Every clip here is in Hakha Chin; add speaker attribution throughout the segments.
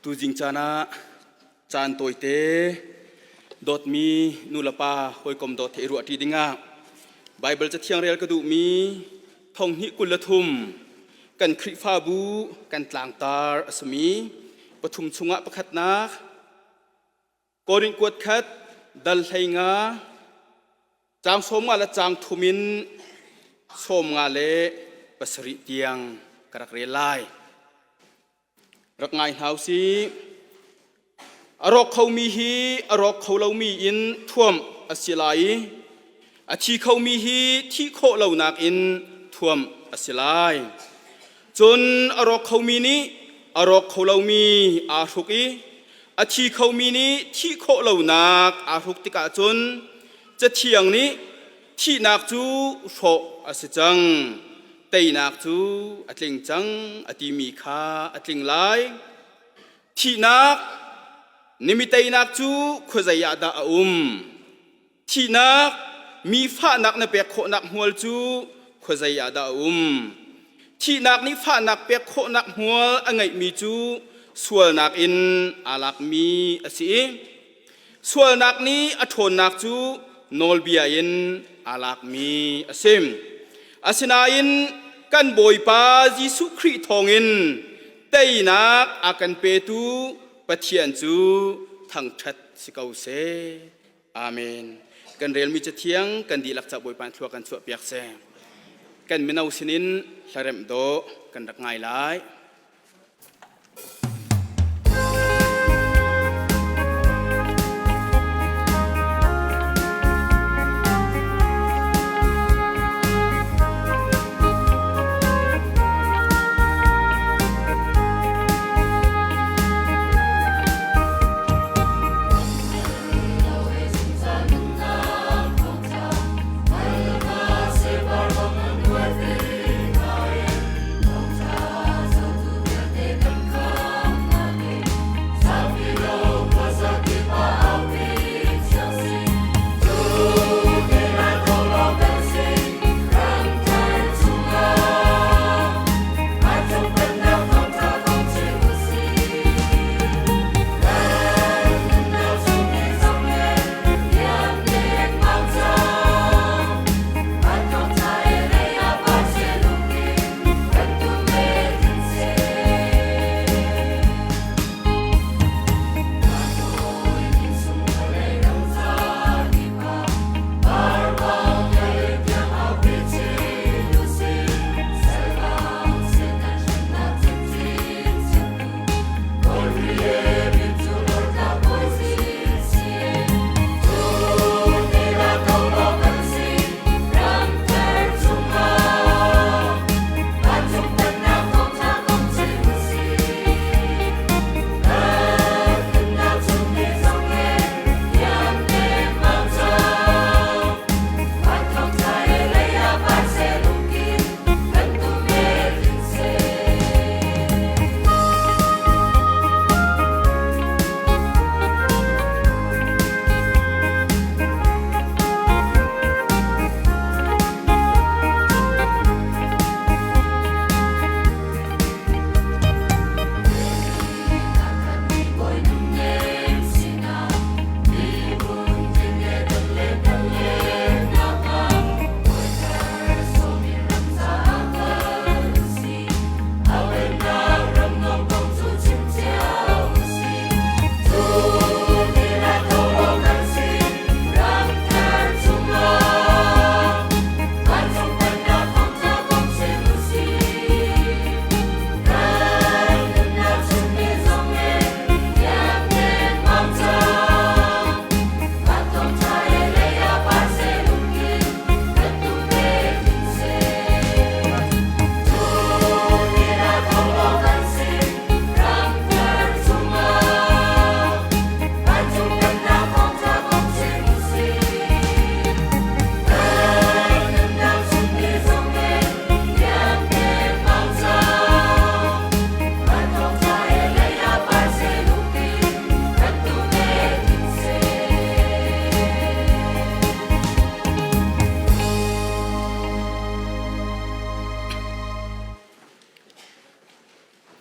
Speaker 1: Tuzing caan ah caan tawite dawtmi nulepa hawikom dawt he i ruahṭi dingah Baibal Cathiang rel ka duhmi thonghnih 23 kan Khrihfabu kan tlangtar a simi pathum chungah pakhatnak Korin kuat khat dal 15 caang 50 le caang thum in 57 tiang ka rak rel lai. Rak ngai hna usih. A rawk khomi hi a rawk kho lomi in thuamh a si lai i a thi khomi hi thih khawh lonak in thuamh a si lai. Cun a rawk khomi nih a rawk kho lomi aa hruk i a thi khomi nih thih khawh lonak aa hruk tikah cun Cathiang nih thihnak cu hrawh a si cang, teinak cu a tling cang a timi kha a tling lai. Thihnak nimi teinak cu khuazei ah dah a um? Thihnak mi fahnak na pek khawhnak hmual cu khuazei ah dah a um? Thihnak nih fahnak pek khawhnak hmual a ngeihmi cu sualnak in aa lakmi a si i sualnak nih a ṭhawnnak cu nawlbia in aa lakmi a si. Asinain kan Bawipa Jesuh Khrih thawngin teinak a kan petu Pathian cu thangṭhat si ko seh. Amen. Kan relmi cathiang kan dihlak ca Bawipa thlua kan chuahpiak seh. Kan mino sinin hlaremh dawh kan rak ngai lai.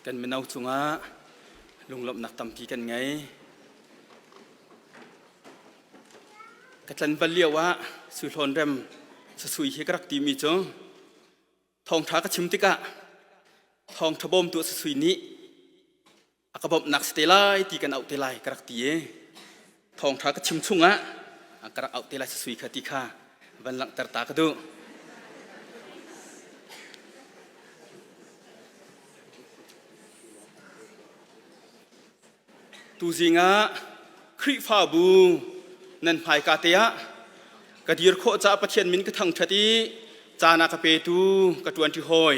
Speaker 1: Kan mino cungah Lunglawmhnak tampi kan ngei. Ka tlanval lio ah Suihlawn rem sasui hi ka rak timi cu thawngṭha ka chim tikah thawngṭha bawmtu sasui nih a ka bawmhnak si te lai ti kan auh te lai ka rak ti i thawngṭha ka chim chungah ka rak auh te lai sasui kha ti kha van langhter ta ka duh. Tuzing ah Khrihfabu nan hmaika te ah ka dir khawh caah Pathian min ka thangṭhat i caan a ka petu ka ṭuanṭi hawi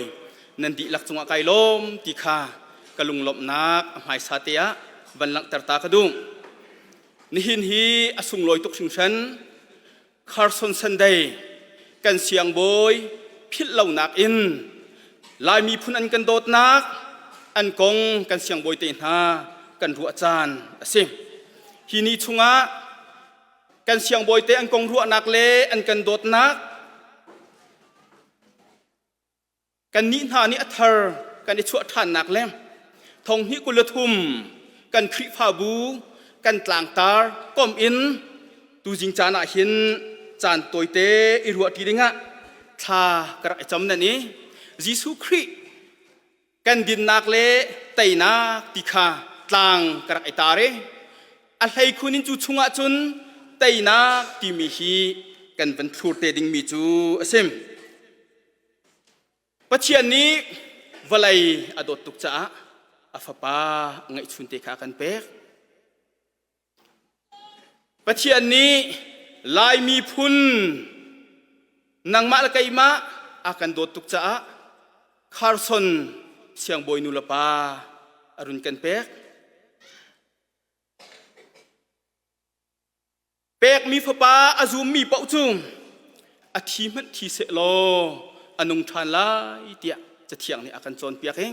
Speaker 1: nan dihlak cungah kai lawm ti kha ka lunglawmhnak a hmaisa te ah van langhter ta ka duh. Nihin hi a sunglawi tuk hringhran. Carson Sunday kan siangbawi philh lonak in Lai miphun an kan dawtnak an kong kan siangbawi te hna kan ruah caan a si. Hi ni chungah kan siangbawi te an kong ruahnak le an kan dawtnak Kannih hna nih a thar kan i chuah ṭhannak le thonghnih 23 kan Khrihfabu kan tlangtar komh in tuzing caan ah hin caan tawite i ruahṭi dingah thla ka rak i cam nan i Jesuh Khrih kan dinnak le teinak ti kha tlang ka rak i tar i a hleikhun in cu chungah cun teinak timi hi kan van thlur te dingmi cu a si. Pathian nih vawlei a dawt tuk caah a fapa ngeihchun te kha a kan pek. Pathian nih Lai miphun nangmah le keimah a kan dawt tuk caah Carson siangbawi nu le pa a run kan pek. Pekmi fapa a zummi paoh cu a thi hmanh thi seh law a nung ṭhan lai tiah Cathiang nih a kan cawnpiak i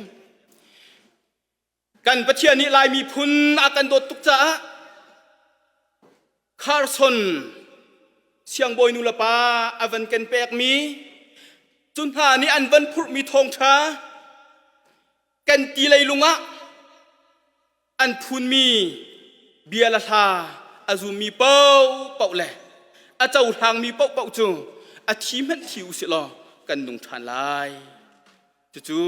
Speaker 1: kan Pathian nih Lai miphun a kan dawt tuk caah Carson siangbawi nu le pa a van kan pekmi cu hna nih an van phurhmi thawngṭha kan ti leilung ah an phunmi bia le hla a zummi paohpaoh le a cohlangmi paohpaoh cu a thi hmanh thi u sih law kan nung ṭhan lai. Cucu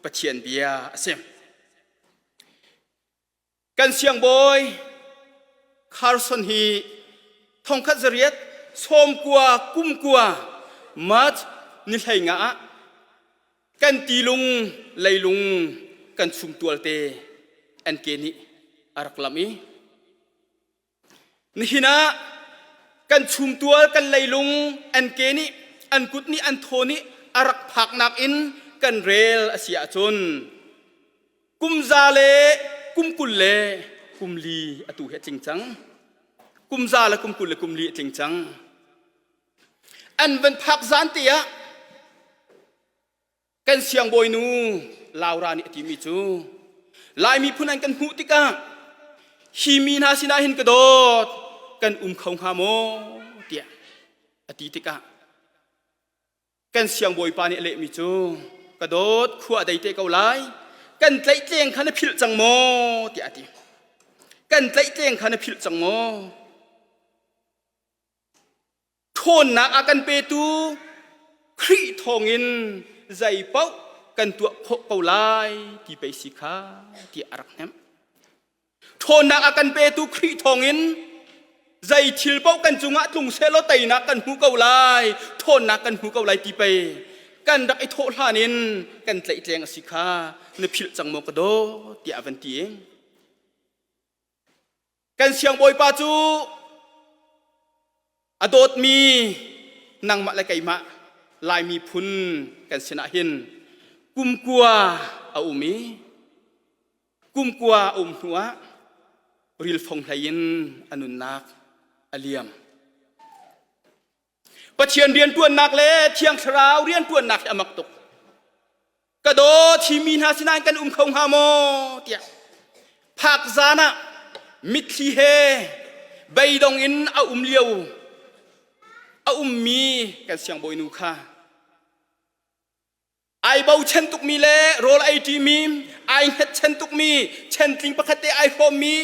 Speaker 1: Pathian bia a si. Kan siangbawi Carson hi thongkhat zariat sawmkua kumkua March ni hleinga ah Kan tilung leilung kan chumtual te an ke nih a rak lamh i nihin ah kan chumtual kan leilung an ke nih an kut nih an thaw nih a rak phaknak in kan rel a si ahcun kum za le kum 20 le kum li atu hi a tling cang. Kum za le kum 20 le kum li a tling cang. An van phak zan te ah kan siangbawinu Laura nih a timi cu Lai miphun an kan hmuh tikah hi mi hna sinah hin ka dawt kan um kho hnga maw tiah a ti tikah kan siangbawipa nih a lehmi cu ka dawt khua a dei te ko lai kan tlaihtleng kha na philh cang maw tiah a ti kan tlaihtleng kha na philh cang maw Ṭhawnnak a kan petu Khrih thawngin zei paoh kan tuah khawh ko lai ti pei si kha tiah a rak hnemh. Ṭhawnnak a kan petu Khrih thawngin zei thil paoh kan cungah tlung sehlaw teinak kan hmu ko lai, ṭhawnnak kan hmu ko lai ti pei kan rak i thawh hlan in kan tlaihtleng a si kha na philh cang maw ka daw tiah a van ti. Kan siangbawipa cu a dawtmi nangmah le keimah Lai miphun kan sinah hin kumkua a um i kumkua a um hnuah rilfong hlei in a nunnak a liam. Pathian rianṭuannak le Thiang Thlarau rianṭuannak hi a mak tuk. Ka daw thimi hna sinah kan um kho hnga maw tiah phak zan ah mitthli he beidong in a um lio a ummi kan siangbawinu kha ai bochan tukmi le rawl ei ṭimi ai hngatchan tukmi, chantling pakhat te ai hrawmmi,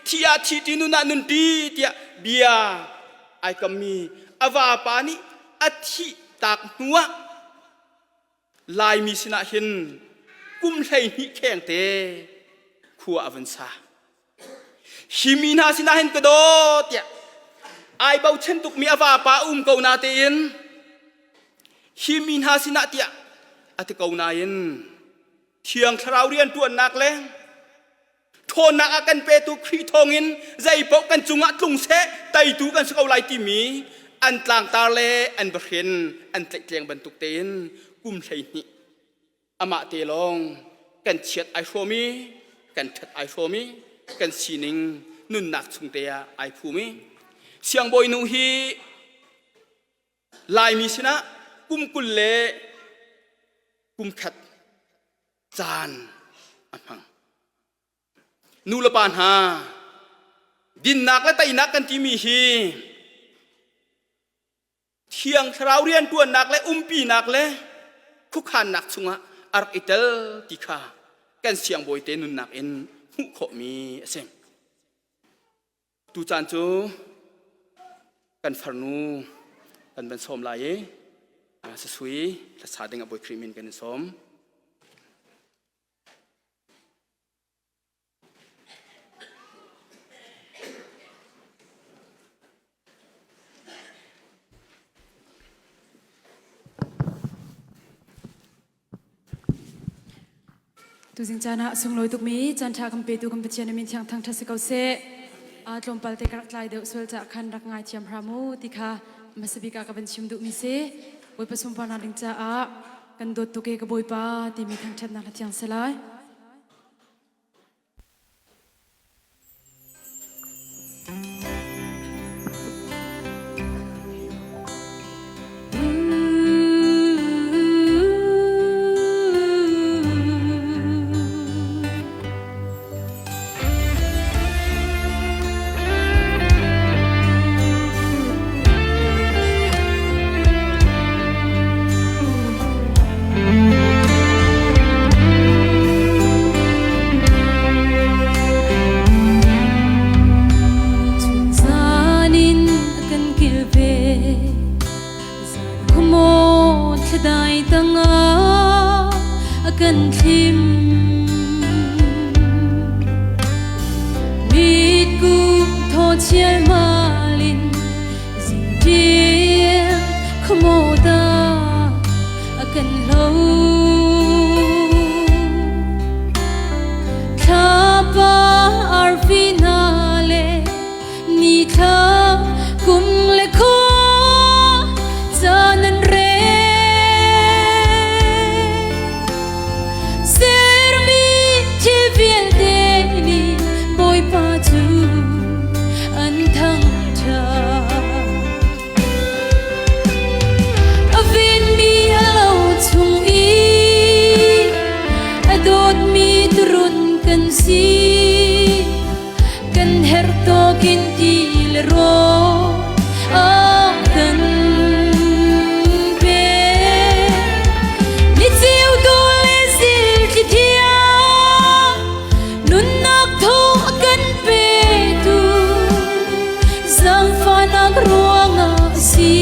Speaker 1: thi ah thi ṭi nun ah nun ṭi tiah bia ai kammi a vapa nih a thih tak hnuah Laimi sinah hin kum 12 khengte khua a vun sa. Hi mi hna sinah hin ka daw tiah ai bochan tukmi a vapa a um ko na tein hi mi hna sinah tiah a ti ko nain Thiang Thlarau rianṭuannak le ṭhawnnak a kan petu Khrih thawngin zeipaoh kan cungah tlung seh teitu kan si ko lai timi an tlangtar le an bahrin an tlaihtleng bantuk tein kum 12 amah te lawng kan chiat ai hrawm i kan ṭhat ai hrawm i kan sining nunnak chung te ah ai phum i siangbawi nu hi Laimi sinah kum 21 caan a hmang. Nu le pa hna, dinnak le teinak kan timi hi Thiang Thlarau rianṭuannak le umpinak le khuakhannak chungah a rak i tel ti kha kan siangbawi te nunnak in hmuh khawhmi a si. Tucaan cu kan farnu kan van sawm lai i sasui hlasa ding a Bawi Khrih min kan in sawm.
Speaker 2: Tuzing caan ah sunglawi tukmi caan ṭha kan petu kan Pathian min thiang thangṭhat si ko seh. Tlawmpal te ka rak tlai deuh sual caah khan rak ngai thiam hram u ti kha hmasa bik ah ka van chim duhmi si. Bawipa sunparnak ding caah kan dawt tuk e ka Bawipa timi thangṭhatnak hla thiang si lai. Chun in a kan kilve zan khumaw thladai tangah a kan thlim mitku thaw chial malin zingṭil khumaw ta a kan hlo. Thlapa arfi hna le nithla kum le khua caan an rel. Sermi thil vialte nih Bawipa cu an thangṭhat. A venmi a lo chung i a dawtmi turun kan si. Kan herh tawkin ti le rawl a kan pek. Ni ceu dawh le zilthli thiang nunnak thaw a kan petu zaangfahnak ruangah a si.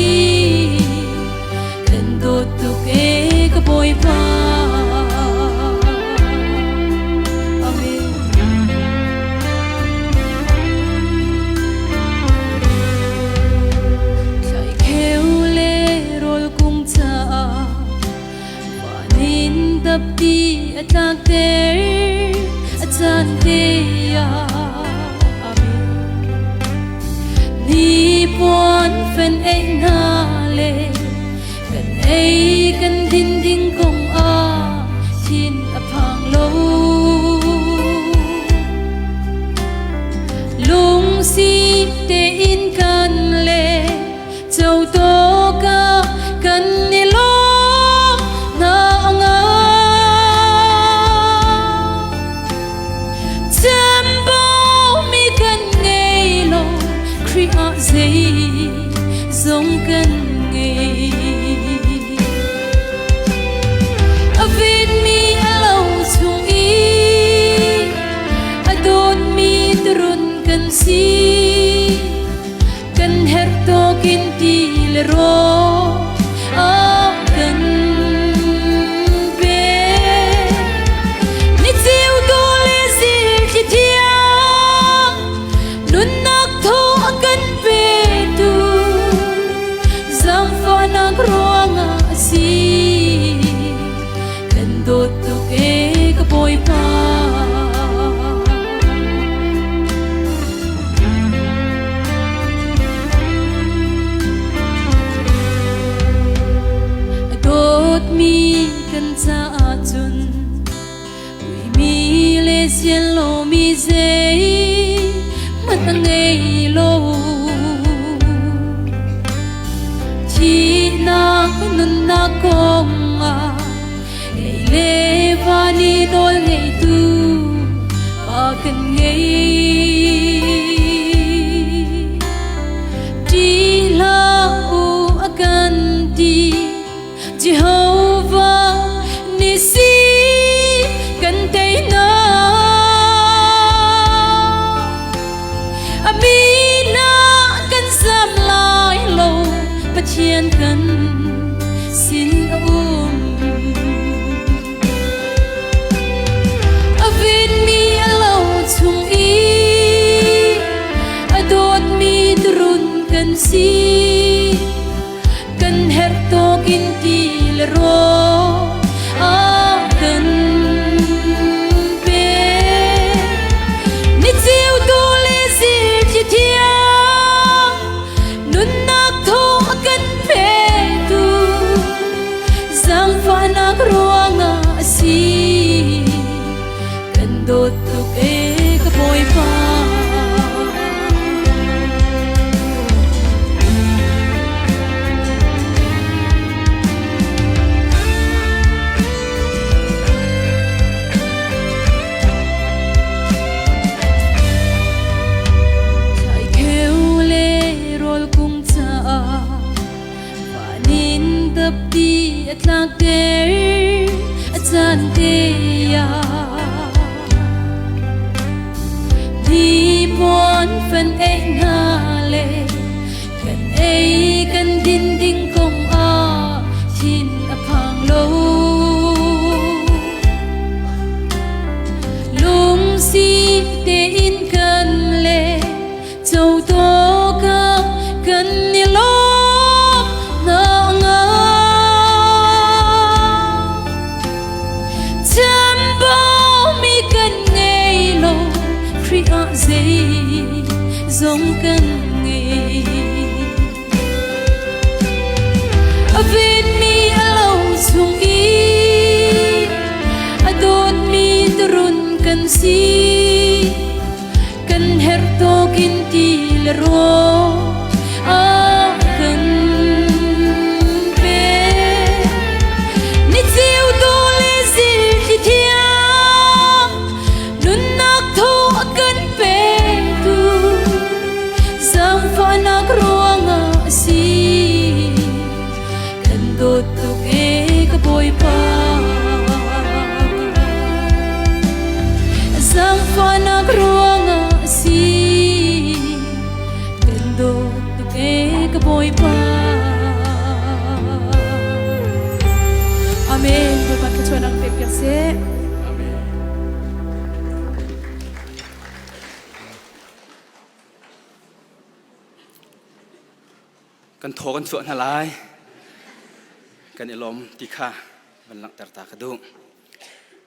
Speaker 2: Kan dawt tuk e ka Bawipa. Amen. Thlaikheu le rawl kung caah van in dapti a tlakter a caan te ah. Amen. Hnipuan fen ei hna le kan ei kan din ding kong ah thin a phang lo. Lungsi tein kan le Cotawka kan i lawm hna nga. Chambau mi kan ngei lo, Khrih ah zei zong kan ngei. si. Kan herh tawkin ti le rawl a kan pek. Ni ceu dawh le zilthli thiang nunnak thaw a kan petu zaangfahnak ruangah a si. Kan dawt tuk ee ka Bawipa. A dawtmi kan caah cun Uimi le sian lomi zei hmanh a ngei lo. Thihnak nunnak kong ah lei le va nih nawl ngeitu pa kan ngei. Ṭih hlah u a kan ti. Jehovah Nisi kan teinak. A min ah kan zam lai lo, Pathian kan sin a um. A vinmi a lo chung i a dawtmi turun kan si. Kan herh tawk in ti le rawl a kan pek. Ni ceu tu le zilthli thiang nunnak thaw a kan petu zaangfahnak ruangah a si. Kan dawt tuk ee ka Bawipa. Thlaikheu le rawl kung caah Vanin dapti a tlakter a caan te ah. Hnipuan fan ei hna le kan ei kan din ding kong ah thin a phang lo. Lungsi tein kan le Cotawk ah kan i lawm hna nga. Chambaumi kan ngei lo, Khrih ah zei zong kan ngei. A venmi a lo chung i a dawtmi turun kan si. Kan herh tawk in ti le rawl a kan pek. Ni ceu dawh le zilthli thiang nunnak thaw a kan pektu zaangfahnak ruangah a si. Kan dawt tuk ee ka Bawipa. Zaangfahnak ruangah a si. Kan dawt tuk ee ka Bawipa. Amen. Bawipa thluachuah nang pek piak seh.
Speaker 1: Amen. Kan thaw kan chuah hna lai. Kan i lawm ti kha van langhter ta ka duh.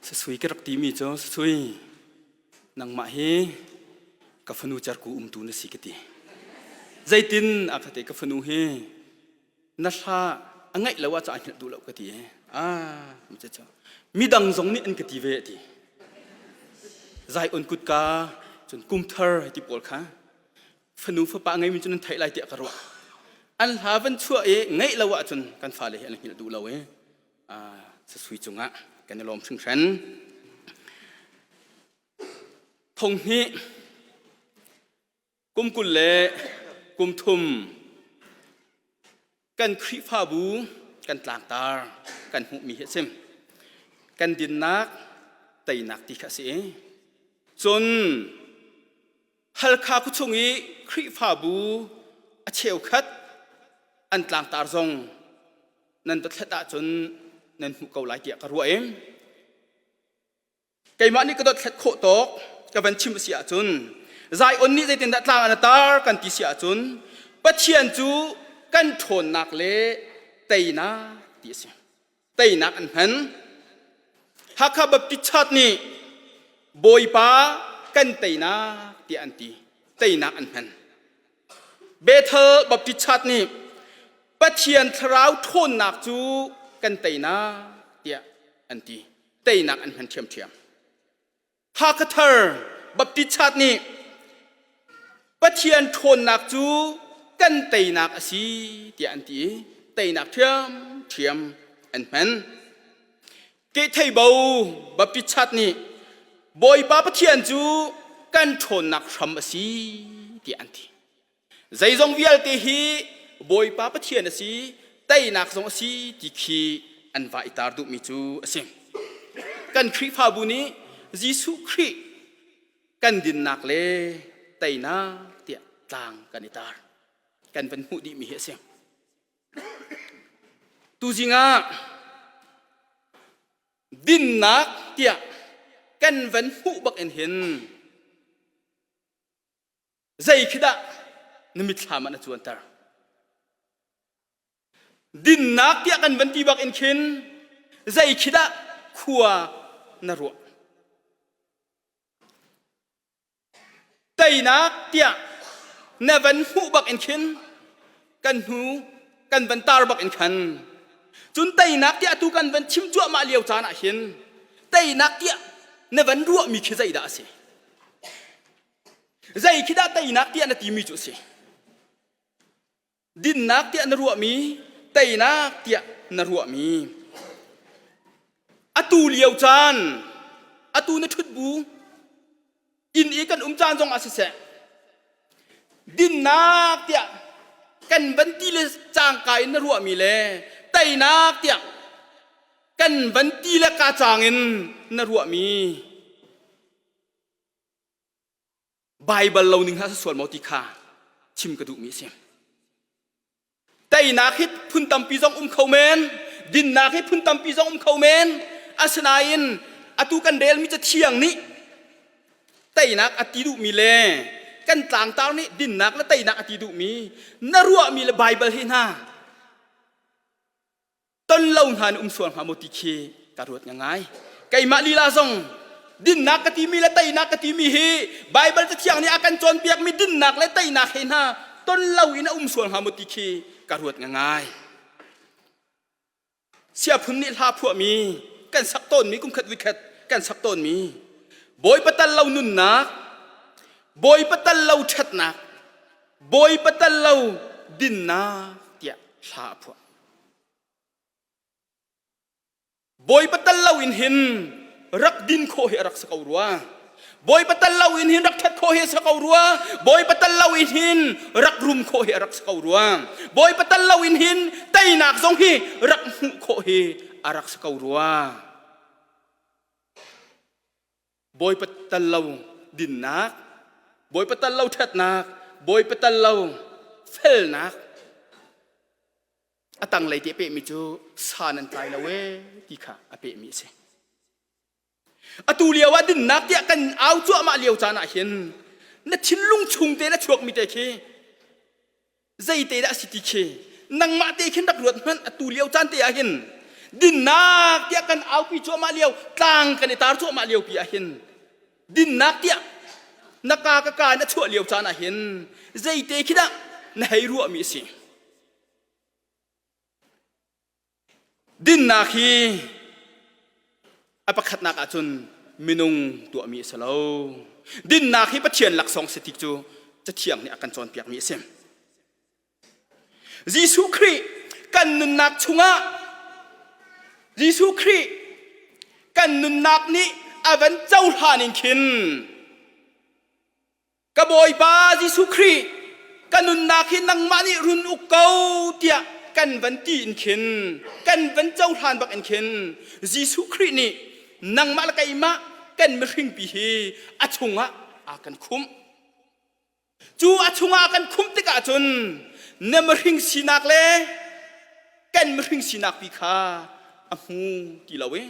Speaker 1: Sasui ka rak timi cu sasui nangmah hi ka fanu cerku umtu na si ka ti. Zeitin a ka ti ka fanu hi na hla a ngaih lo ah ca hngalh duh lo ka ti. Ah, midang zong nih an ka ti ve a ti. Zai on kutka cun kumthar ti pawl kha fanu fapa ngeimi cu nan theih lai tiah ka ruah. An hla van chuah i ngeih lo ahcun kan fale hi an hngilh duh lo i sasui cungah kan i lawm hringhran. Thong hnih kum 20 le kum thum kan Khrihfabu kan tlangtar kan hmuhmi hi a si. Kan dinnak teinak ti kha a si i cun. Halkha khuachung i Khrihfabu a cheukhat an tlangtar zong nan dothlat ahcun nan hmuh ko lai tiah ka ruah i keimah nih ka dothlat khawh tawk ka van chim a si ahcun Zion nih zeitindah tlang an tar kan ti si ahcun Pathian cu kan ṭhawnnak le teinak ti a si. Teinak an hman. Hakha Baptist Church nih Bawipa kan teinak tiah an ti. Teinak an hman. Bethel Baptist Church nih Pathian thlarau ṭhawnnak cu kan teinak tiah an ti. Teinak an hman ṭhiamṭhiam. Hakha Baptist Church nih Pathian ṭhawnnak cu kan teinak a si tiah an ti i teinak ṭhiamṭhiam an hman. Kehtheibo Baptist Church nih Bawipa Pathian cu kan ṭhawnnak hram a si tiah an ti. Zeizong vialte hi Bawipa Pathian a si, teinak zong a si ti khi an va i tar duhmi cu a si. Kan Khrihfabu nih Jesuh Khrih kan dinnak le teinak tiah tlang kan i tar. Kan van hmuh dihmi hi a si. Tuzing ah dinnak tiah kan van hmuh bak in hin zei khi dah na mitthlam ah na cuanter? Dinnak tiah kan van ti bak in khin zei khi dah khua na ruah? Teinak tiah na van hmuh bak in khin kan hnu kan van tar bak in khan cun teinak tiah tu kan van chim cuahmah lio caan ah hin teinak tiah na van ruahmi khi zeidah a si? Zei khi dah teinak tiah na timi cu a si? Dinnak tiah na ruahmi, teinak tiah na ruahmi. Atu lio caan, atu na ṭhut bu, inn i kan um caan zong ah siseh, dinnak tiah kan van ti le cangka in na ruahmi le teinak tiah kan van ti le ka cang in na ruahmi Baibal lo ning hna sual maw ti kha chim ka duhmi a si. Teinak hi phun tampi zong um kho men, dinnak hi phun tampi zong um kho men. Asinain atu kan relmi cathiang nih teinak a ti duhmi le kan tlangtar nih dinnak le teinak a ti duhmi na ruahmi le Baibal hi hna ton lo hna in um sual hnga maw ti khi ka ruat ngai. Keimah lila zong dinnak ka timi le teinak ka timi hi Baibal cathiang nih a kan cawnpiakmi dinnak le teinak he hna ton lo in a um sual hnga maw ti khi ka ruat ngai. Siaphun nih hla phuahmi kan sak tawnmi kum khat vikhat kan sak tawnmi Bawipa tal lo nunnak Bawipa tal lo ṭhatnak Bawipa tal lo dinnak tiah hla a phuah. Bawipa tal lo in hin rak din khawh hi a rak si ko rua. Bawipa tal lo in hin rak ṭhat khawh hi a si ko rua. Bawipa tal lo in hin rak rum khawh hi a rak si ko rua. Bawipa tal lo in hin teinak zong hi rak hmuh khawh hi a rak si ko rua. Bawipa tal lo dinnak, Bawipa tal lo ṭhatnak, Bawipa tal lo felnak, a tanglei te a pehmi cu san an tlai lo ee ti kha a pehmi a si. Atu lio ah dinnak tiah kan au cuahmah lio caan ah hin na thinlung chung te na chuakmi te khi zeite dah a si ti khi nangmah te khin rak ruat hmanh atu lio caan te ah hin dinnak tiah kan aupi cuahmah lio tlang kan i tar cuahmah lio pi ah hin dinnak tiah na ka ka ka na chuah lio caan ah hin zeite khi dah na hei ruahmi a si. Dinnak hi a pakhatnak ahcun minung tuahmi a si lo. Dinnak hi Pathian laksawng si ti cu Cathiang nih a kan cawnpiakmi a si. Jesuh Khrih kan nunnak chungah Jesuh Khrih kan nunnak nih a van cohlan in khin Ka Bawipa Jesuh Khrih, ka nunnak hi nangmah nih run uk ko tiah kan van ti in khin, kan van cohlan bak in khin, Jesuh Khrih nih nangmah le keimah kan mihringpi hi a chungah a kan khumh. Cu a chungah kan khumh tikah cun na mihring sinak le kan mihring sinak pi kha a hmu ti lo i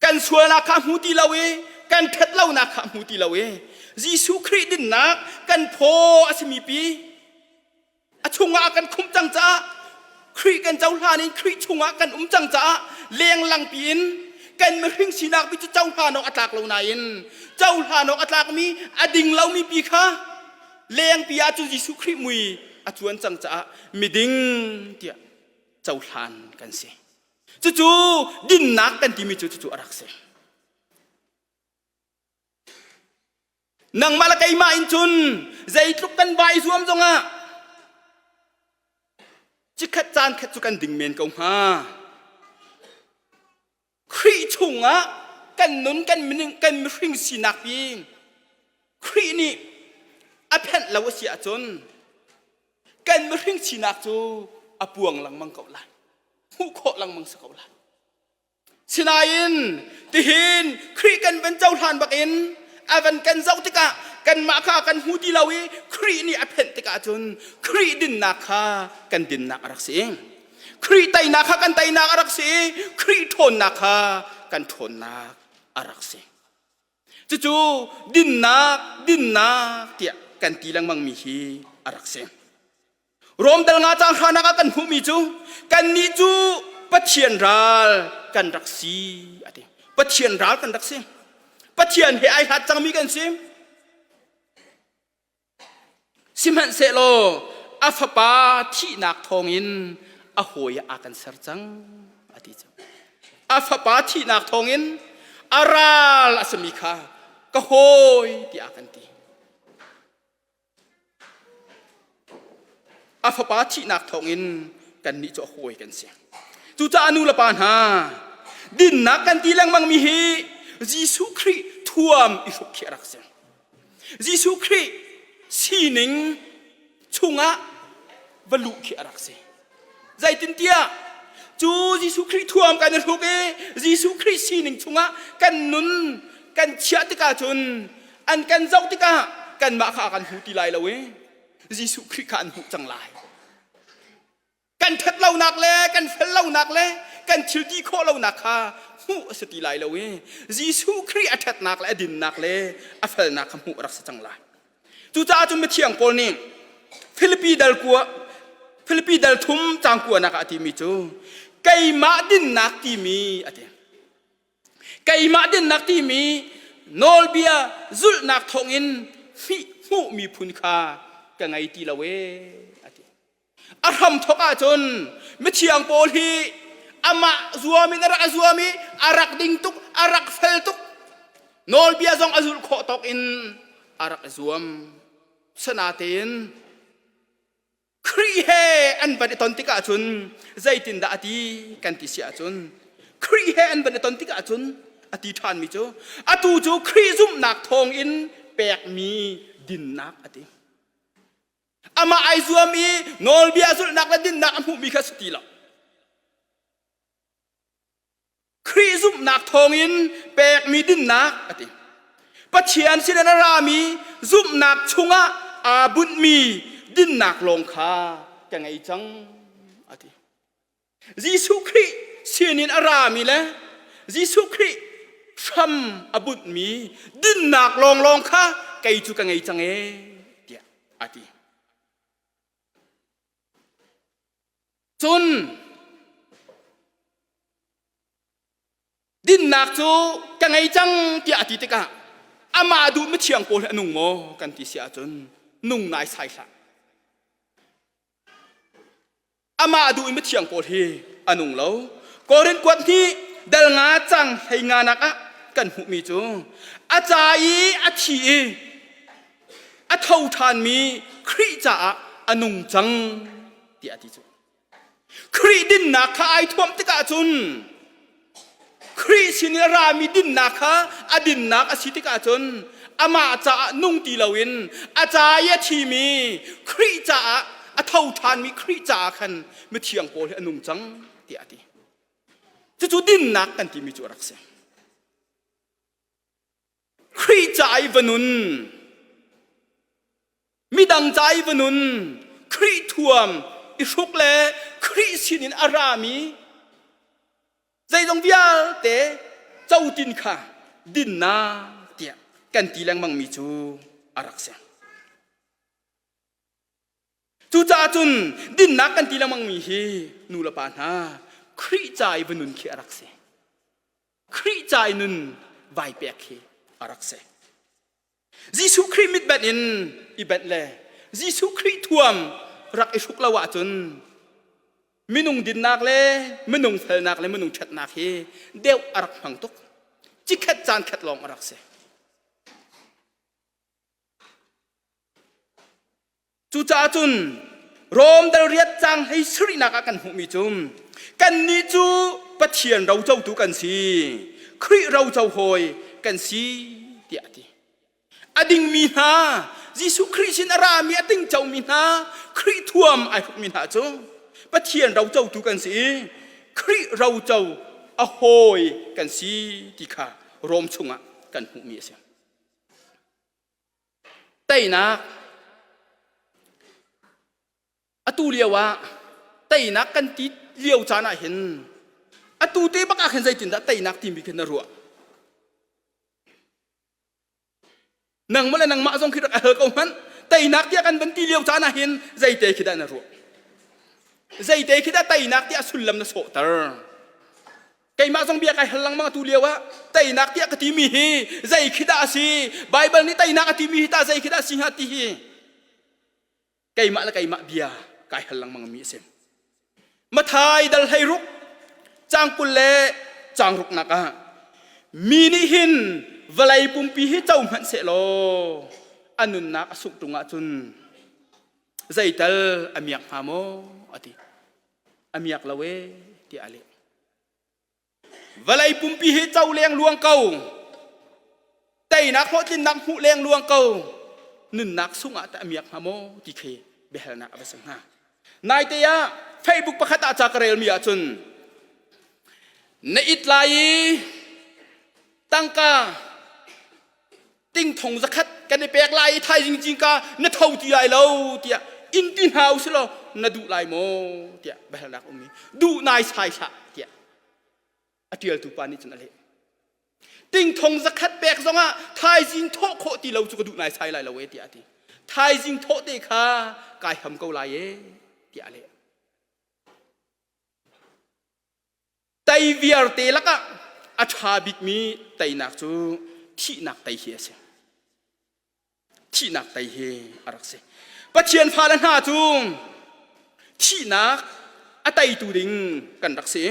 Speaker 1: kan sualnak kha a hmu ti lo i kan ṭhat lonak kha a hmu ti lo i Jesuh Khrih dinnak kan phaw a simi pi a chungah a kan khumh cang caah Khrih kan cohlan in Khrih chungah kan um cang caah lenglang piin kan mihring sinak pi cu cohlan awk a tlak lo nain cohlan awk a tlakmi a ding lomi pi kha lengpi ah cun Jesuh Khrih mui a cuan cang caah miding tiah cohlan kan si. Cucu dinnak kan timi cu cucu a rak si. Nangmah le keimah in cun zeitluk kan vai zuam zongah chikkhat caan khat cu kan ding men ko hnga. Khrih chungah kan nun kan minung kan mihring sinak pi Khrih nih a phenh lo a si ahcun kan mihring sinak cu a puang lengmang ko lai. Hmuh khawh lengmang si ko lai. Sinain tihin Khrih kan van cohlan bakin a van kan zoh tikah kanmah kha kan hmu ti lo i Khrih nih a phenh tikah cun Khrih dinnak kha kan dinnak a rak si. Khrih teinak kha kan teinak a rak si i Khrih ṭhawnnak kha kan ṭhawnnak a rak si. Cucu dinnak dinnak tiah kan ti lengmangmi hi a rak si. Rom dal nga cang hranak ah kan hmuhmi cu kannih cu Pathian ral kan rak si a ti. Pathian ral kan rak si. Pathian he ai hlat cangmi kan si. Sihmanhsehlaw a fapa thihnak thawngin a hawi ah a kan ser cang a ti cu. A fapa thihnak thawngin a ral a simi kha ka hawi tiah a kan ti. A fapa thihnak thawngin kannih cu a hawi kan si. Cucaah nu le pa hna, dinnak kan ti lengmangmi hi Jesuh Khrih thuam i hruk khi a rak si. Jesuh Khrih sining chungah va luh khi a rak si. Zeitintiah cu Jesuh Khrih thuam kan i hruk i Jesuh Khrih sining chungah kan nun kan chiah tikah cun an kan zoh tikah kanmah kha kan hmu ti lai lo i Jesuh Khrih kha an hmuh cang lai. Kan ṭhat lonak le kan fel lonak le kan thil ti khawh lonak kha hmuh a si ti lai lo i Jesuh Khrih a ṭhatnak le a dinnak le a felnak kha hmuh a rak si cang lai. Cucaah cun mithiang Paul nih Filipi dal kua Filipi dal thum cang kuanak ah a timi cu keimah dinnak timi a ti. Keimah dinnak timi nawlbia zulhnak thawngin hmuh miphun kha ka ngei ti lo ee a ti. A hramthawk ahcun mithiang Paul hi amah zuam in a rak zuam i a rak ding tuk, a rak fel tuk. Nawlbia zong a zulh khawh tawk in a rak i zuam. Sanatein Khrih he an van i ton tikah cun zeitindah a ti kan ti si ahcun Khrih he an van i ton tikah cun a ti ṭhanmi cu atu cu Khrih zumhnak thawngin pekmi dinnak a ti. Amah ai zuam i nawlbia zulhnak le dinnak a hmuhmi kha si ti lo. Khrih zumhnak thawngin pekmi dinnak a ti. Pathian sin in a rami zumhnak chungah aa bunhmi dinnak lawng kha ka ngei cang a ti. Jesuh Khrih sinin a rami le Jesuh Khrih hram a bunhmi dinnak lawnglawng kha kei cu ka ngei cang ee tiah a ti. Cun dinnak cu ka ngei cang tiah a ti tikah amah duh mithiang pawl hi a nung maw kan ti si ahcun nung naisai hlah. Amah duh in mithiang pawl hi a nung lo. Korin kuat hnih dal nga cang hlei nga nak ah kan hmuhmi cu a ca i a thi i a tho ṭhanmi Khrih caah a nung cang tiah a ti cu. Khrih dinnak kha ai thuam tikah cun Khrih sin i a rami dinnak kha a dinnak a si tikah cun amah caah nung ti loin a ca i a thimi Khrih caah a tho ṭhanmi Khrih caah khan mithiang pawl hi a nung cang tiah a ti. Cucu dinnak kan timi cu a rak si. Khrih ca i va nun. Midang ca i va nun, Khrih thuam i hruk le Khrih sinin a rami zeizong vialte cotin kha dinnak tiah kan ti lengmangmi cu a rak si. Cucaah cun dinnak kan ti lengmangmi hi nu le pa hna Khrih ca i va nun khi a rak si. Khrih ca i nun vai pek khi a rak si. Jesuh Khrih mitbenh in i benh le Jesuh Khrih thuam rak i hruk lo ahcun minung dinnak le minung felnak le minung ṭhatnak hi deuh a rak hmang tuk. Cikhat caan khat lawng a rak si. Cucaah cun Rom dal riat cang hei sarihnak ah kan hmuhmi cu kannih cu Pathian rocotu kan si, Khrih roco hawi kan si tiah a ti. A dingmi hna, Jesuh Khrih sin a rami a tingcomi hna, Khrih thuam ai hrukmi hna cu Pathian rocotu kan si i Khrih roco a hawi kan si ti kha Rom chungah kan hmuhmi a si. Teinak atu lio ah teinak kan ti lio caan ah hin atu te bak ah khin zeitindah teinak timi khi na ruah? Nangmah le nangmah zong khi rak a hal ko hmanh. Teinak tiah kan van ti lio caan ah hin zeite khi dah na ruah? Zeite khi dah teinak tiah sullam na sawhter? Keimah zong bia kai hal lengmang atu lio ah teinak tiah ka timi hi zei khi dah a si? Baibal nih teinak a timi hi tah zei khi dah a si hnga ti hi keimah le keimah bia kai hal lengmang mi a si. Mathai dal 16 caang 20 le caang ruknak ah mi nih hin vawlei pumpi hi co hmanh sehlaw a nunnak a sungh ṭung ahcun zeital a miak hnga maw a ti. A miak lo e tiah a leh. Vawlei pumpi hi co leng luang ko. Teinak hlawhtlinnak hmuh leng luang ko. Nunnak sungah tah a miak hnga maw ti khi biahalnak a va si hnga. Naite ah Facebook pakhat ah ca ka relmi ahcun na it lai i tangka ting thong zakhat kan i pek lai i thaizing zingka na tho ti lai lo tiah in ti hna u silaw na duh lai maw tiah biahalnak um i duh nai sai hlah tiah a ṭialtu pa nih cun a leh. Ting thong zakhat pek zongah thaizing thawh khawh ti lo cu ka duh nai sai lai lo e tiah a ti. Thaizing thawh te kha kai ham ko lai e tiah a leh. Tei vialte lakah a ṭha bikmi teinak cu thihnak tei hi a si. Thihnak tei hi a rak si. Pathian fale hna cu thihnak a teitu ding kan rak si.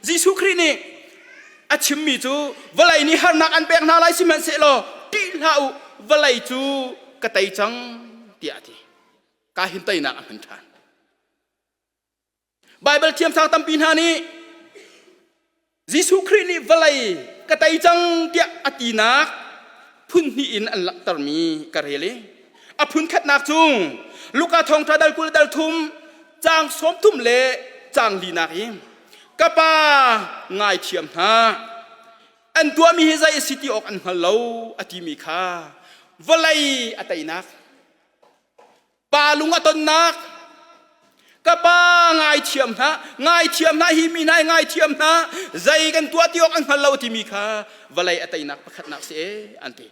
Speaker 1: Jesuh Khrih nih a chimmi cu vawlei nih harnak an pek hna lai sihmanhsehlaw ṭih hlah u vawlei cu ka tei cang tiah a ti. Ka hin teinak a hman ṭhan. Baibal thiamsang tampi hna nih Jesuh Khrih nih vawlei ka tei cang tiah a tinak phun hnih in an langhtermi ka rel i a phun khatnak cu Luka thawngṭha dal 20 dal thum caang 30 le caang linak i ka pa ngaithiam hna an tuahmi hi zei a si ti awk an hngal lo a timi kha vawlei a teinak Pa lung a tonnak ka pa ngaithiam hna ngaithiam hna hi mi hna ngaithiam hna zei kan tuah ti awk an hngal lo timi kha vawlei a teinak pakhatnak si e an ti.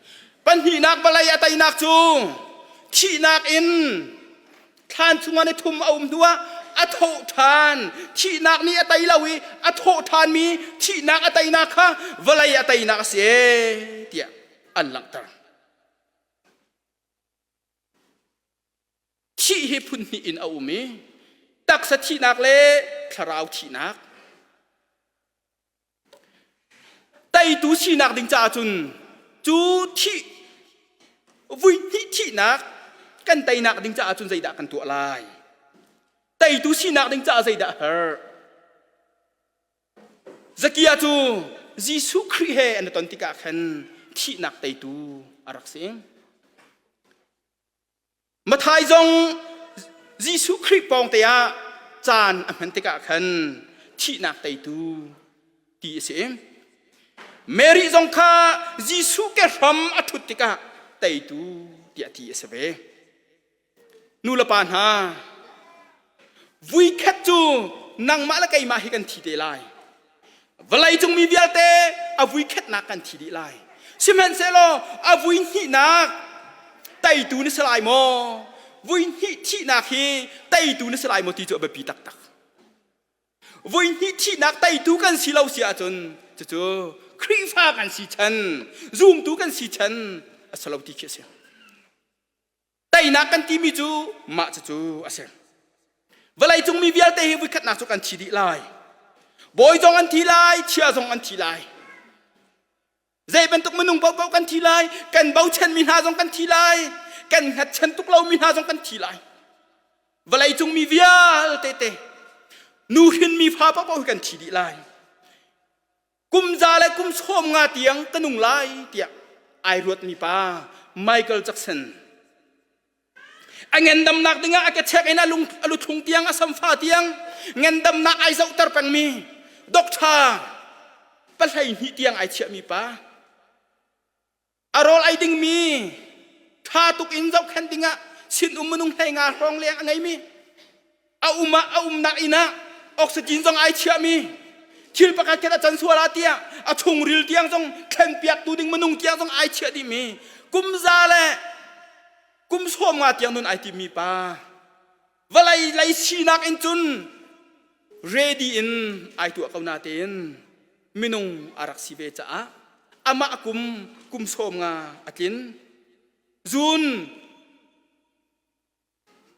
Speaker 1: Pahnihnak vawlei a teinak cu thihnak in thlan chungah ni thum a um hnuah a thawh ṭhan. Thihnak nih a tei lo i a thawh ṭhanmi thihnak a teinak kha vawlei a teinak a si e tiah an langhter. Thih hi phun hnih in a um i taksa thihnak le thlarau thihnak. Teitu sinak ding caah cun cu thih vui hnih thihnak kan teinak ding caah cun zeidah kan tuah lai? Teitu sinak ding caah zeidah a herh? Zakia cu Jesuh Khrih he an i ton tikah khan thihnak teitu a rak si. Mathai zong Jesuh Khrih pawng te ah caan a hman tikah khan thihnak teitu ti a si. Mary zong kha Jesuh ke hram a ṭhut tikah teitu tiah ti a si ve. Nu le pa hna, vuikhat cu nangmah le keimah hi kan thi te lai. Vawlei cung mi vialte a vuikhatnak kan thi dih lai. Sihmanhsehlaw a vui hnihnak teitu na si lai maw? Vui hnih thihnak hi teitu na si lai maw ti cu a biapi taktak. Vui hnih thihnak teitu kan si lo si ahcun cucu Khrihfa kan si chan, zumtu kan si chan a si lo ti khi a si. Teinak kan timi cu mah cucu a si. Vawleicung mi vialte hi voikhatnak cu kan thi dih lai. Bawi zong an thi lai, chia zong an thi lai. Zei bantuk minung paohpaoh kan thi lai, kan bochanmi hna zong kan thi lai, kan hngatchan tuk lomi hna zong kan thi lai. Vawleicung mi vialte te nu hrinmi fa paohpaoh hi kan thi dih lai. Kum za le kum sawm nga tiang ka nung lai tiah ai ruatmi pa Michael Jackson a ngandamnak dingah a ke chek in a lung a luthlung tiang a samfa tiang ngandamnak ai zohter pengmi doctor pahlei hnih tiang ai chiahmi pa A rawl ei dingmi ṭha tuk in zohkhenh dingah sinum minung 15 hrawng leng a ngeimi a um ah a umnak inn ah oxygen zong ai chiahmi thil pakhat khat a can sual ah tiah a chungril tiang zong thlenpiaktu ding minung tiang zong ai chiah dihmi kum za le kum sawm nga tiang nun ai timmi pa vawlei lei sinak in cun ready in ai tuah ko natein minung a rak si ve caah amah kum kum sawm nga a tlin zun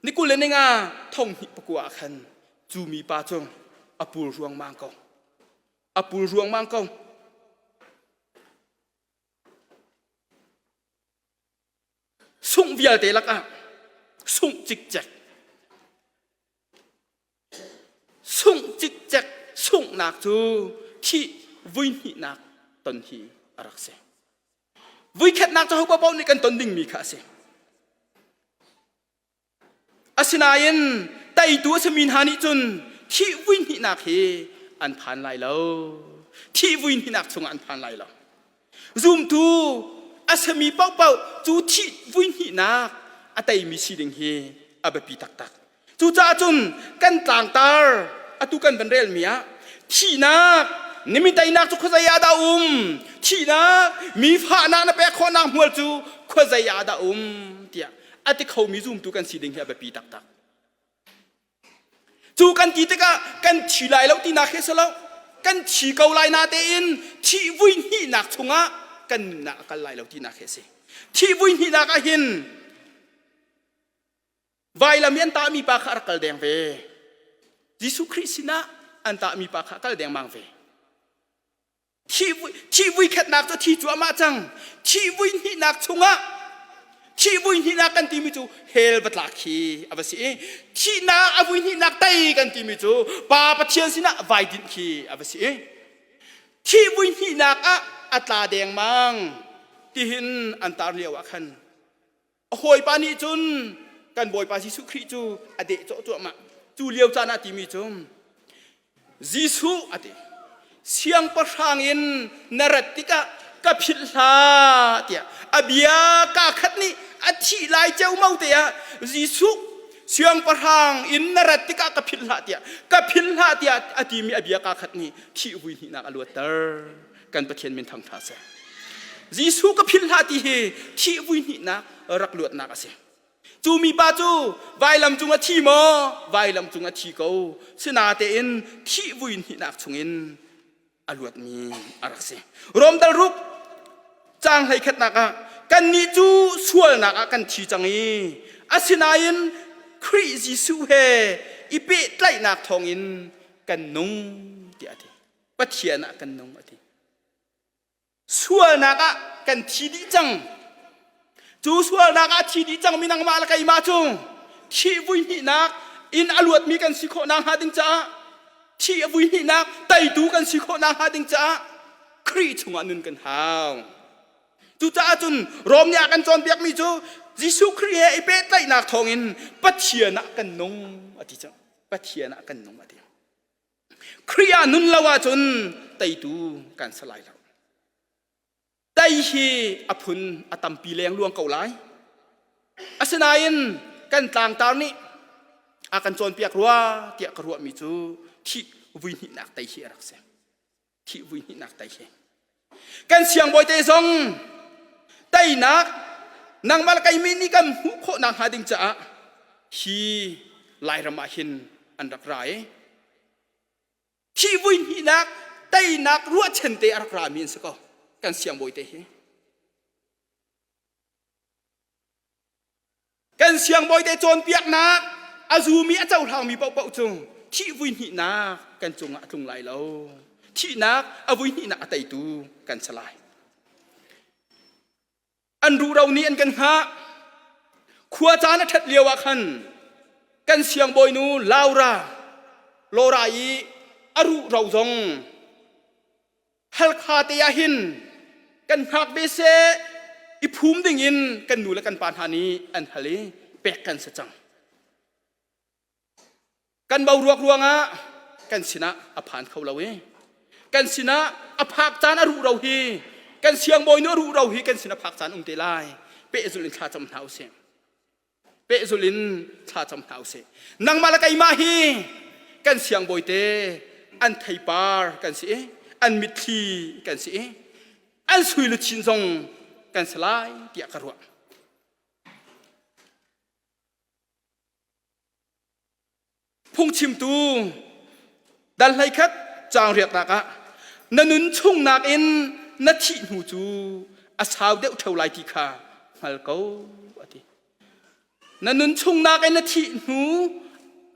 Speaker 1: ni kul le ninga thong hnih pakua ah khan cu mi pa cu a pul ruangmang ko a pul ruangmang ko Sungh vialte lakah sungh cikcek. Sungh cikcek sunghnak cu thih vuihnihnak ton hi a rak si. Vuikhatnak cu ho paoh nih kan ton dingmi kha a si. Asinain teitu a simi hna nih cun thih vuihnihnak hi an phan lai lo. Thih vuihnihnak chungah an phan lai lo. Zumtu a simi paohpaoh cu thih vuihnihnak a teimi si ding hi a biapi taktak. Cucaah cun kan tlangtar atu kan van relmi ah thihnak nimi teinak cu khuazei ah dah um thihnak mi fahnak na pek khawhnak hmual cu khuazei ah dah um tiah a ti khomi zumtu kan si ding hi a biapi taktak. Cu kan ti tikah kan thi lai lo tinak hi si lo. Kan thi ko lai natein thih vui hnihnak chungah kan nunnak a kal lai lo tinak hi a si. Thih vui hnihnak ah hin vailam i an tahmi pa kha a rak kal deng ve. Jesuh Khrih sinah an tahmi pa kha a kal dengmang ve. Thih vui khatnak cu thi cuahmah cang. Thih vui hnihnak chungah thih vui hnihnak kan timi cu hell va tlak khi a va si i thihnak a vui hnihnak tei kan timi cu Pa Pathian sinah vai dinh khi a va si i thih vui hnihnak ah a tla dengmang tihin an tar lio ah khan A hawipa nih cun kan Bawipa Jesuh Khrih cu a deh cawh cuahmah. Cu lio caan ah timi cu Jesuh a ti. Siangpahrang in na rat tikah ka philh hlah tiah a bia kaa khat nih a thih lai ceumau te ah Jesuh siangpahrang in na rat tikah ka philh hlah tiah ka philh hlah tiah a timi a bia kaa khat nih thih vui hnihnak a luatter. Kan Pathian min thangṭha seh. Jesuh ka philh hlah ti hi thih vui hnihnak rak luatnak a si. Cu mipa cu vailam cung a thi maw? Vailam cung a thi ko. Sinatein thih vui hnihnak chungin a luatmi a rak si. Rom dal ruk caang hlei khatnak ah kannih cu sualnak ah kan thi cang i asinain Khrih Jesuh he i pehtlaihnak thawngin kan nung tiah a ti. Pathian ah kan nung a ti. Sualnak ah kan thi dih cang. Cu sualnak ah thi dih cangmi nangmah le keimah cu thih vui hnihnak in a luatmi kan si khawh nakhnga ding caah thih a vui hnihnak teitu kan si khawh nakhnga ding caah Khrih chungah nun kan hau. Cucaah cun Rom nih a kan cawnpiakmi cu Jesuh Khrih he i pehtlaihnak thawngin Pathian ah kan nung a ti cang. Pathian ah kan nung a ti. Khrih ah nun lo ahcun teitu kan si lai lo. Tei hi a phun a tampi lengluang ko lai. Asinain kan tlangtar nih a kan cawnpiak rua tiah ka ruahmi cu thih vui hnihnak tei hi a rak si. Thih vui hnihnak tei hi. Kan siangbawi te zong teinak nangmah le keimi nih kan hmuh khawh nakhnga ding caah hi Lairam ah hin an rak ra i thih vui hnihnak teinak ruahchan te a rak rami an si ko kan siangbawi te hi. Kan siangbawi te cawnpiaknak a zumi a cohlangmi paohpaoh cu thih vui hnihnak kan cungah a tlung lai lo. Thihnak a vui hnihnak a teitu kan si lai. An ruhro nih an kan hngah. Khua caan a ṭhat lio ah khan kan siangbawinu Laura Laura i a ruhro zong Halkha te ah hin kan hngak ve seh i phum ding in kan nu le kan pa hna nih an hal i pek kan si cang. Kan boruak ruangah kan sinah a phan kho lo i kan sinah a phak caan a ruh ro hi kan siangbawi nu a ruh ro hi kan sin a phak caan um te lai pehzulh in thla cam hna usih. Pehzulh in thla cam hna usih. Nangmah le keimah hi kan siangbawi te an theipar kan si i an mitthli kan si i an sui luchin zong kan si lai tiah ka ruah. Phungchimtu dal 11 caang riaknak ah na nun chung nakin na thih hnu cu a sau deuh ṭheo lai ti kha hngal ko a ti. Na nun chung nakin na thih hnu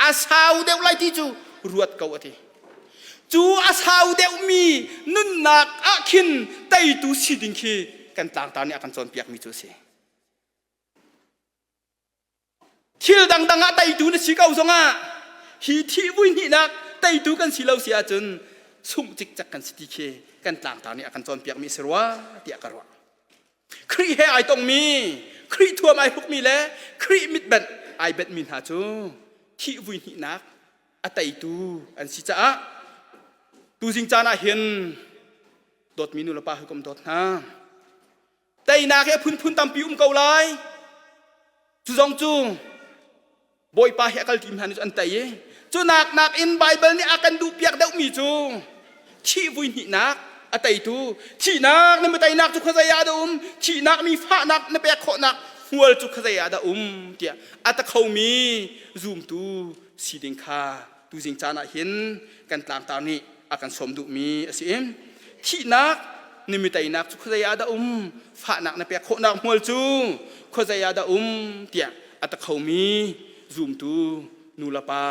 Speaker 1: a sau deuh lai ti cu ruat ko a ti. Cu a sau deuhmi nunnak ah khin teitu si ding khi kan tlangtar nih a kan cawnpiakmi cu a si. Thil dangdang ah teitu na si ko zongah hi thih vui hnihnak teitu kan si lo si ahcun sungh cikcek kan si ti khi kan tlangtar nih a kan cawnpiakmi a si rua tiah ka ruah. Khrih he ai tongmi, Khrih thuam ai hrukmi le Khrih mitbenh ai benhmi hna cu thih vui hnihnak a teitu an si caah tuzing caan ah hin dawtmi nu le pa hawikom dawt hna Teinak hi a phunphun tampi um ko lai. Cu zong cu Bawipa he a kal ṭi hna nih an tei i cu nak nakin Baibal nih a kan duhpiak deuhmi cu thih vui hnihnak a teitu thihnak na teinak cu khuazei ah dah um thihnak mi fahnak na pek khawhnak hmual cu khuazei ah dah um tiah a ta khomi zumtu si ding kha tuzing caan ah hin kan tlangtar nih a kan sawm duhmi a si i thihnak na mi teinak cu khuazei ah dah um fahnak na pek khawhnak hmual cu khuazei ah dah um tiah a ta khomi zumtu nu le pa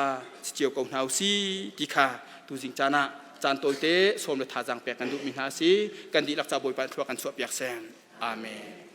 Speaker 1: si cio ko hna usi ti kha tuzing caan ah caan tawite sawm le thazaang pek kan duhmi hna si kan dihlak ca Bawipa thlua kan chuah piak seh amen.